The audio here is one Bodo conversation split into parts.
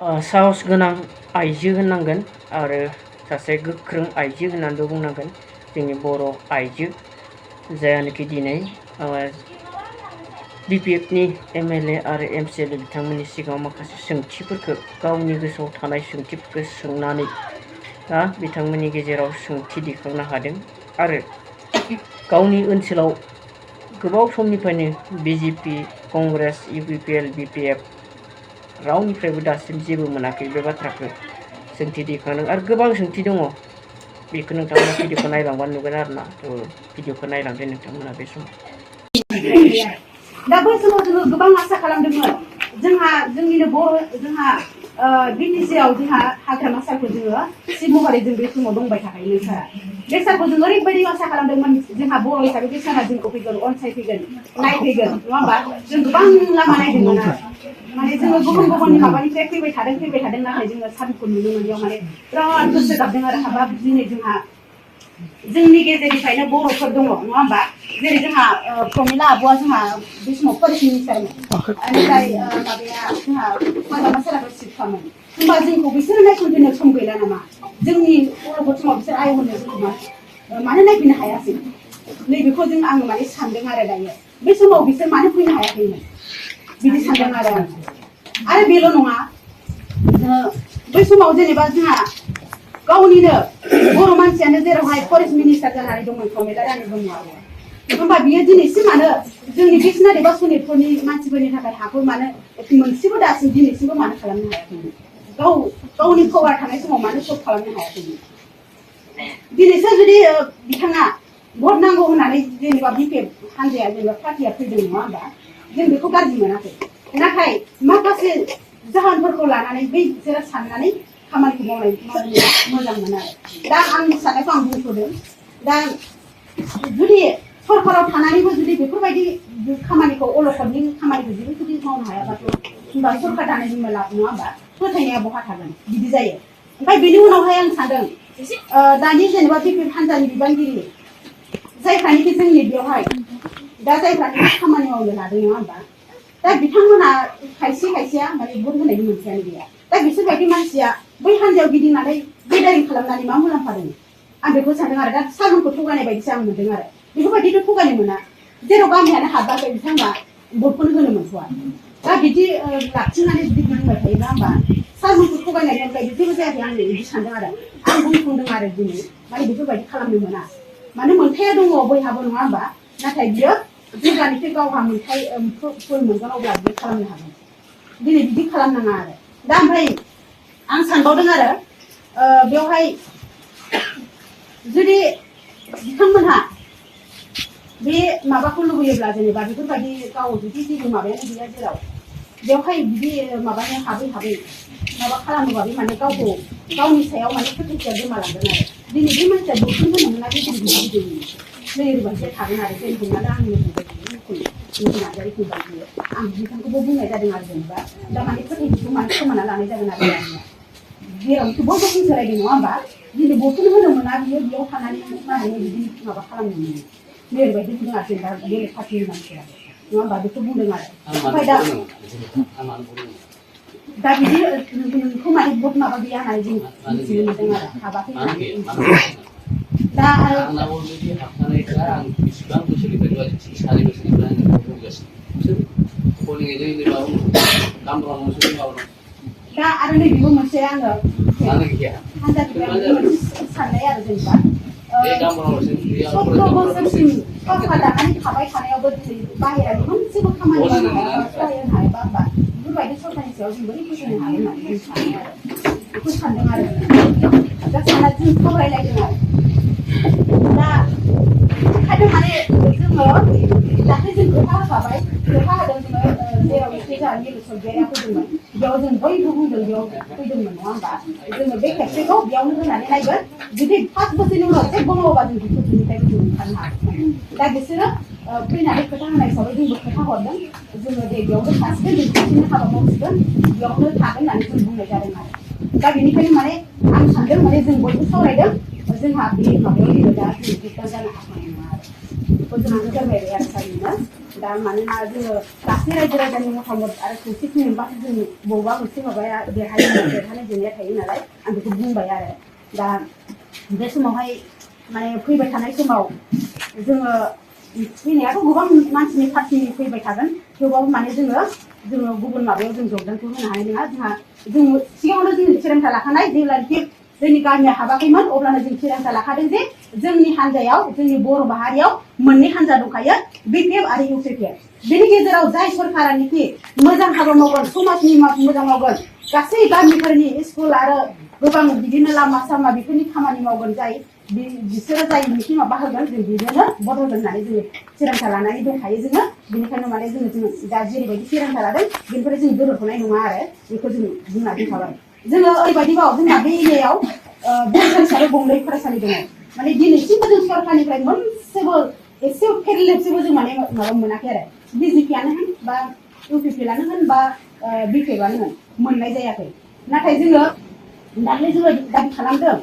साहस गोनां आइजो होननांगोन आरो सासे गोख्रों आइजो होननानैबो बुंनांगोन जोंनि बर' आइजो जायानोखि दिनै BPF नि MLA आरो MCLA बिथांमोननि सिगाङाव माखासे सोंथिफोरखौ गावनि गोसोआव थानाय सोंथिफोरखौ सोंनानै बिथांमोननि गेजेराव सोंथि दिखांनो हादों आरो गावनि ओनसोलाव गोबाव समनिफ्रायनो BJP कंग्रेस UPPL BPF रावनिफ्रायबो दासिम जेबो मोनाखै बे बाथ्राखौ सोंथि दिखांदों आरो गोबां सोंथि दङ बेखौ नोंथांमोना भिडिअखौ नायलांबानो नुगोन आरोना भिडिअखौ नायलांदो नोंथांमोना बे समाव दा बै समाव जोङो गोबां आसा खालामदोंमोन जोंहा जोंनिनो बर' जोंहा बिटिसिआव जोंहा हाग्रामा सारखौ जोङो चिफ महरै जों बे समाव दंबाय थाखायो सारा बे सारखौ जों ओरैबायदि आसा खालामदोंमोन जोंहा बर' हिसाबै बे सारा जोंखौ फैगोन अनसायफैगोन नायफैगोन नङा होमबा जों गोबां लामा नायदोंमोन आरो माने जोङो गुबुन गुबुननि माबानिफ्राय फैबाय थादों नाथाय जोङो सारखौ नुनो मोनैयाव माने बिराद गोसो गाबदों आरो हाबाब दिनै जोंहा जोंनि गेजेरनिफ्रायनो बर'फोर दङ नङा होमबा जेरै जोंहा प्रमिला आब'आ जोंहा बे समाव फरेस्ट मिनिस्टारमोन ओमफ्राय माबाया जोंहा हाग्रामा साराबो चिफखामोन होमबा जोंखौ बिसोरो नायसनफैनो सम गैला नामा जोंनि बर' समाव बिसोर आय होनो जोंखौ मानो नायफैनो हायासै नैबेखौ जों आङो माने सानदों आरो दायो बे समाव बिसोर मानो फैनो हायाखैमोन बिदि सानदों आरो बेल' नङा बै समाव जेनेबा जोंहा गावनिनो बर' मानसियानो जेरावहाय फरेस्ट मिनिस्टार जानानै दंमोन प्रमिला रानी ब्रह्मआ होमबा बियो दिनैसिम मानो जोंनि बिसनाथ एबा सनितपुरनि मानसिफोरनि थाखाय हाखौ मानो मोनसेबो दासिम दिनैसिमबो मानो खालामनो हायाखैमोन गावनि पावार थानाय समाव मानो सल्भ खालामनो हायाखैमोन दिनैसो जुदि बिथाङा भट नांगौ होननानै जेनेबा BPF हानजाया जेनेबा पार्टिया फैदों नङा होमबा जों बेखौ गाज्रि मोनाखै नाथाय माखासे जाहोनफोरखौ लानानै बै बिसोरो साननानै खामानिखौ मावनो मोजां मोनो आरो दा आंनि साननायखौ आं बुंथ'दों दा जुदि सरकाराव थानानैबो जुदि बेफोरबायदि खामानिखौ अलखदनि खामानिखौ जुदि मावनो हायाबाथ' होनबा सरकार दानाय जोंनो लाब नङा होमबा फोथायनाया बहा थागोन बिदि जायो ओमफ्राय बेनि उनावहाय आं सानदों दानि जेनेबा BPF हानजानि बिबानगिरि जायफ्रानोखि जोंनि बेवहाय दा जायफ्रानोखि खामानि मावनो लादों नङा होमबा दा बिथांमोना खायसेया माने भट होनायनि मोनसेयानो गैया दा बिसोरबायदि मानसिया बै हानजायाव गिदिंनानै बेदारि खालामनानै मा मुलाम्फा दङ आं बेखौ सानदों आरो दा सारमोनखौ थगायनाय बायदिसो आं मोनदों आरो बेफोरबायदिथ' थगायनो मोना जेराव गामियानो हाबाखै बिथांमोना भटखौनो होनो मोनथ'आ दा बिदि लाखिनानै जुदि गिदिंबाय थायोब्ला होमबा सारमोनखौ थगायनायनि अनगायै जेबो जायाखै आं बिदि सानदों आरो आं बुंफुंदों आरो दिनै माने बेफोरबायदि खालामनो मोना मानो मोनथाया दङ बयहाबो नङा होमबा नाथाय बियो जेब्लानिफ्राय गावहा मोनथायफोर मोनगोन अब्ला बियो खालामनो हागोन दिनै बिदि खालामनाङा आरो दा ओमफ्राय आं सानबावदों आरो बेवहाय जुदि बिथांमोनहा बे माबाखौ लुबैयोब्ला जेनेबा बेफोरबायदि गाव जुदि जेबो माबायानो गैया जेराव बेवहाय बिदि माबानो हाबै माबा खालामोबा बे माने गावखौ गावनि सायाव माने फोथायथिया गोमालांगोन आरो दिनै बे मानसिया भटखौनो होनो मोना बे दिनै ओरैबायदि थागोन आरो जेरै हमनानै आंनि नार्जारि फंबाय बियो आं बिथांखौबो बुंनाय जादों आरो जेनेबा दा माने फोथायथिखौ माने खोमाना लानाय जागोन आरो जेरावथ' बयबो बुंसोलायदों नङा होमबा दिनै भटखौनो होनो मोना बियो बेयाव थानानै माने बिदि माबा खालामनो मोनो ओरैबायदि बुंदों आरो जेनेबा बेलेग पार्टिनि मानसिफोरा नङा होमबा बेखौ बुंदों आरो ओमफ्राय दा बिदि नोंखौ माने भट माबा गैया होननानै जों मिथिनो मोनदों आरो हाबाखै होननानै दा आरो दा आरो नैबेबो मोनसे आङो हानजानिफ्राय मोनसे साननाय आरो जेनेबा 17 बोसोरसिम सरकार दानानै थाबाय थानायावबो दिनै बाहेरानि मोनसेबो खामानि मावनो हायाबा सहाय होनो हायाबा होमबा बेफोरबायदि सरकारनि सायाव जों बोरै फोथायनो हागोन होननानै जों सानो आरो बेखौ सानदों आरो दा सानना जों सावरायलायदों आरो दा ओंखायनो माने जोङो दाख्लै जों खोथा होखाबाय खोथा होदों जोङो जेरावनोखि जोंहा निलेस्वर गेटआ फैदोंमोन बेयाव जों बयबो बुंदों बेयाव फैदोंमोन नङा होमबा जोङो बे खेबसेखौ बेयावनो होनानै नायगोन जुदि 5 बोसोरनि उनाव जेबो मावोबा जों बेनिफ्राय जों ओंखारनो हागोन दा बिसोरो फैनानै खोथा होनाय हिसाबै जोंबो खोथा हरदों जोङो दे बेयावनो थासिगोन जों खेबसेनो हाबा मावसिगोन बेयावनो थागोन होननानै जों बुंनाय जादों आरो दा बेनिखायनो माने आं सानदों माने जों बयबो सावरायदों जोंहा बे माबायाव दा जों गिदिर जानो हानाय नङा आरो बेखौ जों फोरमायबाय आरो सारनो दा मानोना जोङो गासै रायजो राजानि मतामत आरो खौसेथि मोनबासो जों बबेबा मोनसे माबाया देरहानाय जेननाया थायो नालाय आं बेखौ बुंबाय आरो दा बे समावहाय माने फैबाय थानाय समाव जोङो फैनायाथ' गोबां मानसिनि पार्टि फैबाय थागोन थेवबाबो माने जोङो गुबुन माबायाव जों जगदानखौ होनो हानाय नङा जों सिगाङावनो जों थिरांथा लाखानाय जेब्लानोखि जोंनि गामिया हाबाखैमोन अब्लानो जों थिरांथा लाखादों जे जोंनि हान्जायाव जोंनि बर' माहारियाव मोननै हान्जा दंखायो BPF आरो UPPL बेनि गेजेराव जाय सरकारानिखि मोजां हाबा मावगोन समाजनि मोजां मावगोन गासै गामिफोरनि स्कुल आरो गोबां बिदिनो लामा सामा बेफोरनि खामानि मावगोन जाय बिसोरो जाय मिथिं माबा होगोन जों बिदिनो भट होगोन होननानै जोङो थिरांथा लानानै दंखायो जोङो बेनिखायनो माने जों दा जेरैबायदि थिरांथा लादों बेनिफ्राय जों दोरोदथ'नाय नङा आरो बेखौ जों बुंना दोनखाबाय जोङो ओरैबायदिबाव जोंना बे एरियायाव फरायसालि गंनै फरायसालि दङ माने दिनैसिमबो जों सरकारनिफ्राय मोनसेबो एसे फेरलेबसेबो जों माने माबा मोनाखै आरो BJPआनो होन बा UPPLआनो होन बा BPFआनो होन मोननाय जायाखै नाथाय जोङो दाख्लै जोङो दाबि खालामदों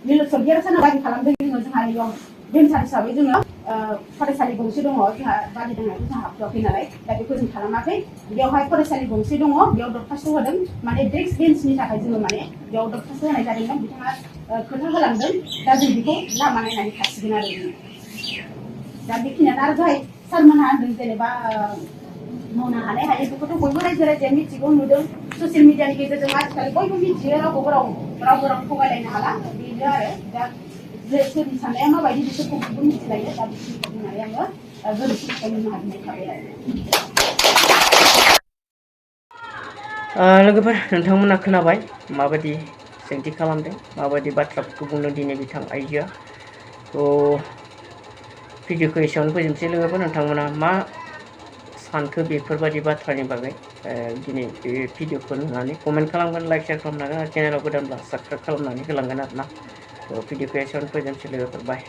मिलु सरगियार साना दाबि खालामदों जोंहा बेयाव भेन्सार हिसाबै जोङो फरायसालि गंसे दङ जोंहा बालि दांनायखौ जोंहा हाबथ'वाखै नालाय दा बेखौ जों खालामाखै बेयावहाय फरायसालि गंसे दङ बेयाव दरखास्त होदों माने डेस्क बेन्चनि थाखाय जोङो माने बेयाव दरखास्त होनाय जादोंमोन बिथाङा खोथा होलांदों दा जों बेखौ लामा नायनानै थासिगोन आरो दा बेखिनियानो आरो दहाय सारमोनहा होनदों जेनेबा मावनो हानाय हायो बेखौथ' बयबो रायजो राजाया मिथिगौ नुदों ससियेल मिडियानि गेजेरजों आथिखाल बयबो मिथियो रावबो राव थगायलायनो हाला बेनो आरो दा सोरनि साननाया माबायदि बिसोरखौ बयबो मिथिलायो दा बिसोरखौ बुंनानै आङो गोरोन्थि खालामनो हानाय थाबाय आरो लोगोफोर नोंथांमोना खोनाबाय माबायदि सोंथि खालामदों माबायदि बाथ्राफोरखौ बुंदों दिनै बिथां आइजोआ भिडिअखौ एसेयावनो फोजोबनोसै लोगोफोर नोंथांमोना मा सानखो बेफोरबायदि बाथ्रानि बागै दिनै बे भिडिअखौ नुनानै कमेन्ट खालामगोन लाइक शेयार खालामनांगोन आरो चेनेलाव गोदानब्ला साबस्क्राइब खालामनानै होलांगोन आरोना भिडिअखौ एसेयावनो फोजोबनोसै लोगोफोर बाय